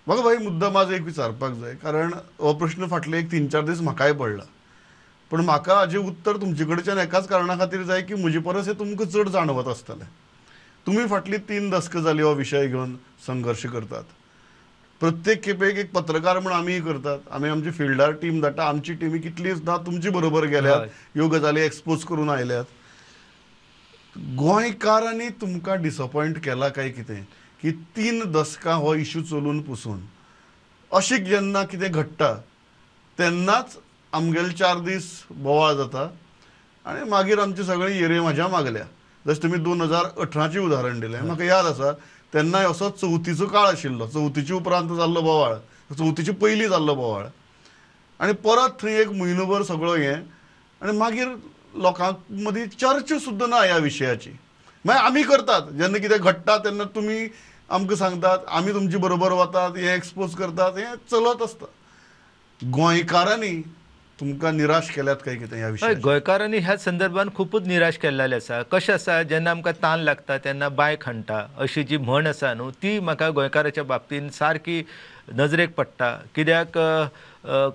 म्हाका भाई मुद्दा माझो एक विचारपाक जाय, कारण हो प्रश्न फाटले एक 3-4 दीस म्हाकाय पडला, पूण म्हाका हाजें उत्तर तुमचे कडच्यान एकाच कारणा खातीर जाय की म्हजे परस हें तुमकां चड जाणवत आसतलें. तुमी फाटली 3 दसकां जाली हो विशय घेवन संघर्श करतात. प्रत्येक खेपेक एक पत्रकार म्हूण आमीय करतात, आमी आमची फिल्डार टीम धाडटा, आमची टिमी कितली सुद्दां तुमचे बरोबर गेल्यात, ह्यो गजाली एक्सपोज करून आयल्यात. गोंयकारांनी तुमकां डिसअपॉयंट केला काय कितें की 3 दसकां हो इशू चलून पुसून अशें जेन्ना कितें घडटा तेन्नाच आमगेले 4 दीस बोवाळ जाता आनी मागीर आमची सगळी येरे म्हाज्या मागल्या. जशें तुमी 2018चें उदाहरण दिलें, म्हाका याद आसा तेन्नाय असो चवथीचो काळ आशिल्लो, चवथीचे उपरांत जाल्लो बोवाळ, चवथीचे पयलीं जाल्लो बोवाळ, आनी परत थंय एक म्हयनोभर सगळो हें आनी मागीर लोकां मदीं चर्चा सुद्दां ना ह्या विशयाची. मागीर आमी करतात जेन्ना कितें घडटा तेन्ना तुमी आमकां सांगतात, आमी तुमचे बरोबर वतात, हें एक्सपोज करतात, हें चलत आसता. गोंयकारांनी तुमकां निराश केल्यात काय कितें ह्या विशयाचेर? गोंयकारांनी ह्या संदर्भान खुबूच निराश केल्लें आसा. कशें आसा, जेन्ना आमकां तान लागता तेन्ना बांय खणटा अशी जी म्हण आसा न्हू, ती म्हाका गोंयकाराच्या बाबतीन सारकी नजरेक पडटा. कित्याक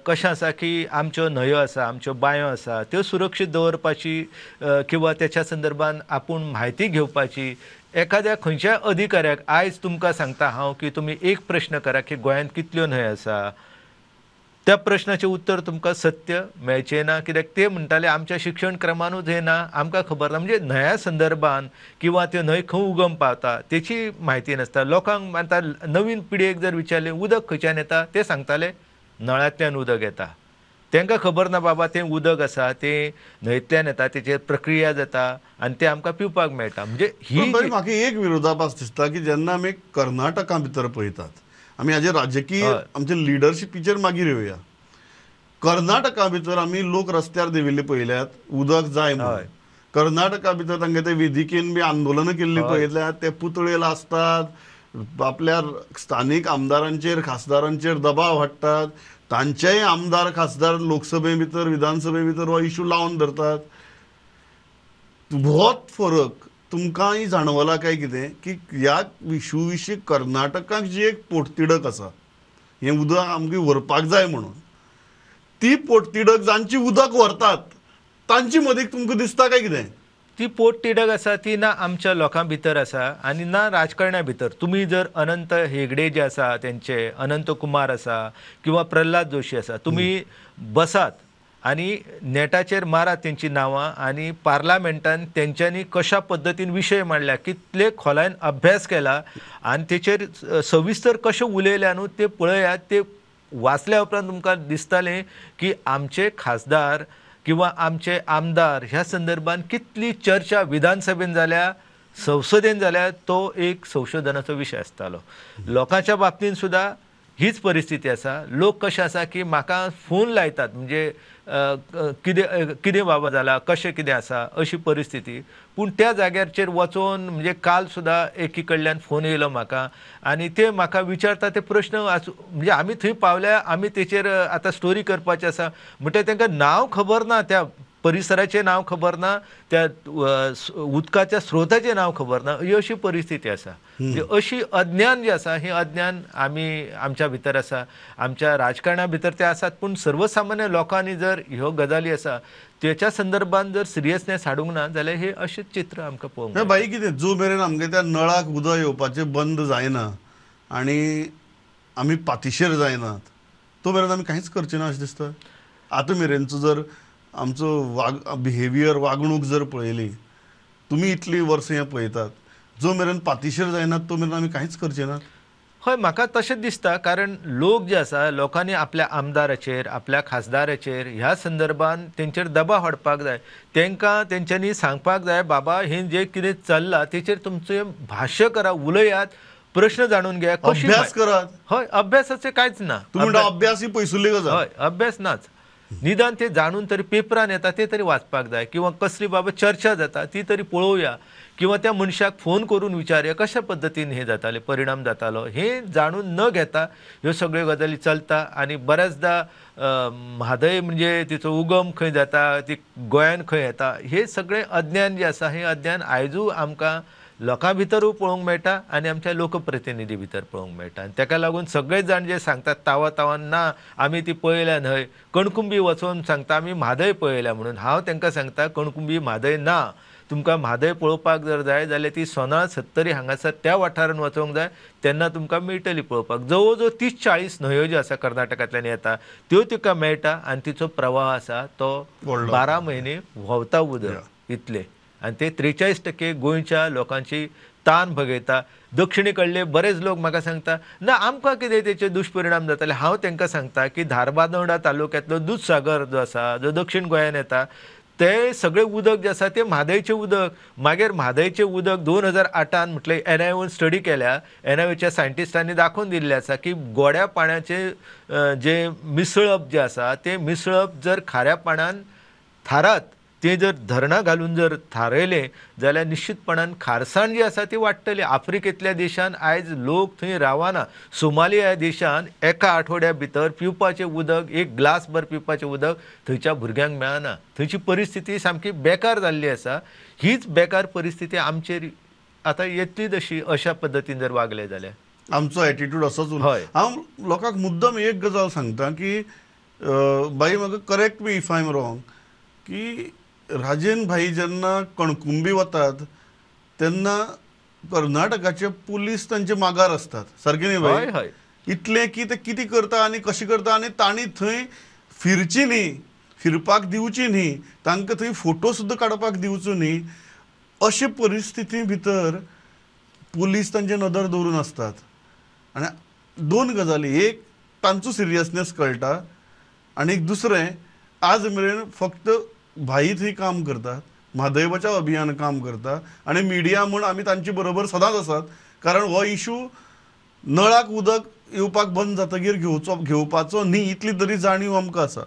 कशें आसा की आमच्यो न्हंयो आसा, आमच्यो बांयो आसा, त्यो सुरक्षीत दवरपाची किंवा त्याच्या संदर्भान आपूण म्हायती घेवपाची एखाद्या खंयच्याय अधिकाऱ्याक आयज तुमकां सांगता हांव की तुमी एक प्रश्न करा की गोंयांत कितल्यो न्हंयो आसा, त्या प्रश्नाचें उत्तर तुमकां सत्य मेळचें ना. कित्याक ते म्हणटाले आमच्या शिक्षण क्रमानूच हें ना, आमकां खबर ना. म्हणजे न्हंया संदर्भान किंवा त्यो न्हंय खंय उगम पावता तेची म्हायती नासता लोकांक. आतां नवीन पिळगेक जर विचारलें उदक खंयच्यान येता, ते सांगताले नळांतल्यान उदक येता. तांकां खबर ना बाबा तें उदक आसा तें न्हंयतल्यान येता, तेचेर प्रक्रिया जाता आनी तें आमकां पिवपाक मेळटा. म्हणजे ही म्हाका एक विरोधाभास दिसता की जेन्ना आमी कर्नाटका भितर पळयतात, आमी हाजे राजकीय आमचे लिडरशिपीचेर मागीर येवया, कर्नाटका भितर आमी लोक रस्त्यार देंविल्ले पळयल्यात उदक जाय म्हणून. कर्नाटका भितर तांगे ते वेदिकेन बी आंदोलनां केल्लीं पळयल्यात, ते पुतळे लासतात, आपल्या स्थानीक आमदारांचेर खासदारांचेर दबाव हाडटात, तांचेय आमदार खासदार लोकसभे भितर विधानसभे भितर हो इशू लावन धरतात. होच फरक तुमकांय जाणवला काय कितें की ह्या इशू विशीं कर्नाटकाक जी एक पोटतिडक आसा, हें उदक आमकां व्हरपाक जाय म्हणून, ती पोटतिडक जांची उदक व्हरतात तांची मदीं तुमकां दिसता काय कितें? ती पोटतिडक आसा ती ना आमच्या लोकां भितर आसा आनी ना राजकारण्या भितर. तुमी जर अनंत हेगडे जे आसा तेंचे, अनंत कुमार आसा किंवा प्रल्हाद जोशी आसा, तुमी बसात आनी नेटाचेर मारात तेंची नांवां आनी पार्लामेंटान तेंच्यांनी कशा पद्दतीन विशय मांडल्या, कितले खोलायेन अभ्यास केला आनी तेचेर सविस्तर कशें उलयल्या न्हू ते पळयात. ते वाचल्या उपरांत तुमकां दिसतालें की आमचे खासदार किंवा आमचे आमदार ह्या संदर्भान कितली चर्चा विधानसभेन जाल्या, संसदेन जाल्या, तो एक संशोधनाचो विशय आसतालो. लोकांच्या बाबतीन सुद्दां हीच परिस्थिती आसा. लोक कशें आसा की म्हाका फोन लायतात, म्हणजे कितें कितें बाबा जाला, कशें कितें आसा अशी परिस्थिती. पूण त्या जाग्याचेर वचोन म्हणजे काल सुद्दां एकी कडल्यान फोन येयलो म्हाका आनी ते म्हाका विचारता ते प्रश्न म्हणजे आमी थंय पावल्या, आमी तेचेर आतां स्टोरी करपाची आसा, म्हणटकीर तांकां नांव खबर ना, त्या परिसराचें नांव खबर ना, त्या उदकाच्या स्रोताचें नांव खबर ना, ही अशी परिस्थिती आसा. म्हणजे अशी अज्ञान जें आसा हें अज्ञान आमी आमच्या भितर आसा, आमच्या राजकारणा भितर तें आसात. पूण सर्वसामान्य लोकांनी जर ह्यो गजाली आसा तेच्या संदर्भान जर सिरियसनेस हाडूंक ना जाल्यार हें अशें चित्र आमकां पळोवंक मेळटा. बाई कितें जो मेरेन आमगे त्या नळाक उदक येवपाचें बंद जायना आनी आमी पातिशेर जायनात तो मेरेन आमी कांयच करचें ना अशें दिसता. आतां मेरेनचो जर आमचो बिहेवियर वागणूक जर पळयली, तुमी इतलीं वर्सां हें पळयतात, जो मेरेन पातिशेर जायनात तो मेरेन आमी कांयच करचे नात. हय, म्हाका तशेंच दिसता. कारण लोक जे आसा लोकांनी आपल्या आमदाराचेर आपल्या खासदाराचेर ह्या संदर्भान तेंचेर दबाव हाडपाक जाय. तांकां तेंच्यांनी सांगपाक जाय बाबा हें जें कितें चल्लां तेचेर तुमचें भाश्य करा, उलयात, प्रश्न जाणून घेया, अभ्यास करात. हय, अभ्यासाचें कांयच ना. अभ्यास ही पयसुल्ली गजाल. हय, अभ्यास नाच. निदान ते जाणून तरी पेपरान येता ते तरी वाचपाक जाय किंवा कसली बाबा चर्चा जाता ती तरी पळोवया किंवा त्या मनशाक फोन करून विचारया कशा पद्दतीन हें जातालें, परिणाम जातालो. हें जाणून न घेता ह्यो सगळ्यो गजाली चलता. आनी बऱ्याचदा म्हादय म्हणजे तिचो उगम खंय जाता, ती गोंयान खंय येता, हे सगळें अज्ञान जें आसा हें अज्ञान आयजूय आमकां लोकां भितरूय पळोवंक मेळटा आनी आमच्या लोकप्रतिनिधी भितर पळोवंक मेळटा. आनी ताका लागून सगळे जाण जे सांगतात तावा तावान ना आमी ती पळयल्या न्हय, कणकुंबी वचोन सांगता आमी म्हादय पळयल्या म्हणून, हांव तांकां सांगता कणकुंबी म्हादय ना. तुमकां म्हादय पळोवपाक जर जाय जाल्यार ती सोनाळ सत्तरी हांगासर त्या वाठारान वचोंक जाय, तेन्ना तुमकां मेळटली पळोवपाक. जवळ जवळ 30-40 न्हंयो ज्यो आसा कर्नाटकांतल्यान येता त्यो तिका मेळटा आनी तिचो प्रवाह आसा तो 12 म्हयने व्हांवता उदक इतलें. आनी ते 43% गोंयच्या लोकांची तान भागयता. दक्षिणे कडले बरेच लोक म्हाका सांगता ना आमकां कितें तेचे दुश्परिणाम जातले. हांव तांकां सांगता की धारबांदोडा तालुक्यांतलो दुदसागर जो आसा, जो दक्षिण गोंयान येता, ते सगळे उदक जे आसा ते म्हादयचें उदक. मागीर म्हादयचें उदक 2008 म्हटलें एनआयओन स्टडी केल्या, एनआयओच्या सायंटिस्टांनी दाखोवन दिल्लें आसा की गोड्या पाण्याचें जे मिसळप जें आसा तें मिसळप जर खाऱ्या पाण्यान थारात, ते जर धरणां घालून जर थारयलें जाल्यार निश्चितपणान खारसाण जी आसा ती वाडटली. आफ्रिकेंतल्या देशान आयज लोक थंय रावना. सोमालिया ह्या देशान एका आठवड्या भितर पिवपाचें उदक, एक ग्लासभर पिवपाचें उदक थंयच्या भुरग्यांक मेळना. थंयची परिस्थिती सामकी बेकार जाल्ली आसा. हीच बेकार परिस्थिती आमचेर आतां येतली तशी अशा पद्दतीन जर वागले जाल्यार आमचो एटिट्यूड असोच. हय, हांव लोकांक मुद्दम एक गजाल सांगता की बाई म्हाका correct me if I am wrong, की राजेन भाई जेन्ना कणकुंबी वतात तेन्ना कर्नाटकाचे पुलीस तांचे मागार आसतात, सारकें न्ही भाई? हय. इतलें की ते कितें करता आनी कशें करता आनी तांणी थंय फिरची न्ही, फिरपाक दिवची न्ही, तांकां थंय फोटो सुद्दां काडपाक दिवचो न्ही, अशे परिस्थिती भितर पुलीस तांचे नदर दवरून आसतात. आनी दोन गजाली, एक तांचो सिरियसनेस कळटा आनी एक दुसरें आज मेरेन फक्त भाई थंय काम करतात, म्हादय बचाव अभियान काम करता आनी मिडिया म्हूण आमी तांचे बरोबर सदांच आसात. कारण हो इशू नळाक उदक येवपाक बंद जातकीर घेवपाचो न्ही इतली तरी जाणीव आमकां आसा.